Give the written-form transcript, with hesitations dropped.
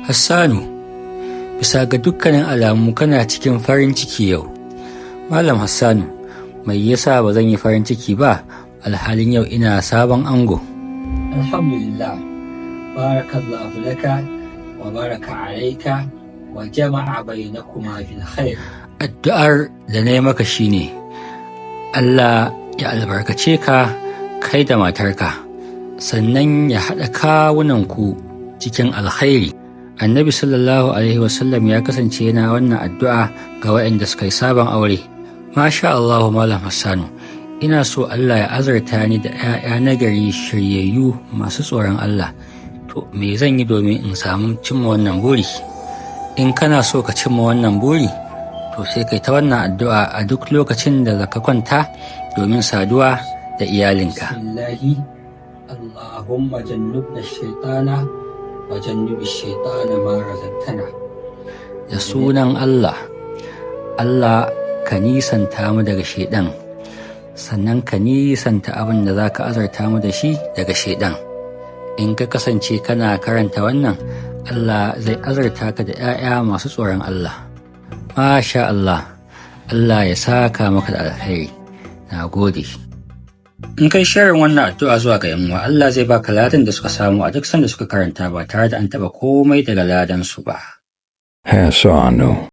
Hassanu, bisa ga dukkanin alamu kana cikin farin ciki yau. Malam Hassanu, mai yasa ba zan yi farin ciki ba alhalin yau ina sabon ango? Alhamdulillah, barakallahu laka wa baraka alaika wa jama'a bainakuma fil khair. Addu'ar da na yi maka shine Allah ya albarkace ka kai da matarka, sannan ya haɗa kawunanku cikin alkhairi. Annabi sallallahu alaihi wasallam ya kasance yana wannan addu'a ga waɗanda suka yi sabon aure. Masha Allah, Malam Hassanu, ina so Allah ya azurta ni da 'ya'ya nagari, shiryayyu, masu tsoron Allah. To, me zan yi domin in samu cimma wannan buri? In kana so ka cimma wannan buri, to sai kai ta wannan addu'a a duk lokacin da zaka kwanta domin saduwa da iyalinka. Bismillahi, Allahumma jannibna shaitana wa jannibi shaitana ma razaqtana. Da sunan Allah, Allah ka nisanta mu daga shaidan, sannan ka nisanta abin da za ka azarta mu da shi daga shaidan. In ka kasance kana karanta wannan, Allah zai azarta ka da 'ya'ya masu tsoron Allah. Masha Allah, Allah ya saka maka da alkhairi. Na gode. In kai sharing wannan addu'a zuwa ga 'yan uwa, Allah zai baka ladan da suka samu a duk sanda suka karanta ba tare da an taɓa komai daga ladan su ba. Hassanu.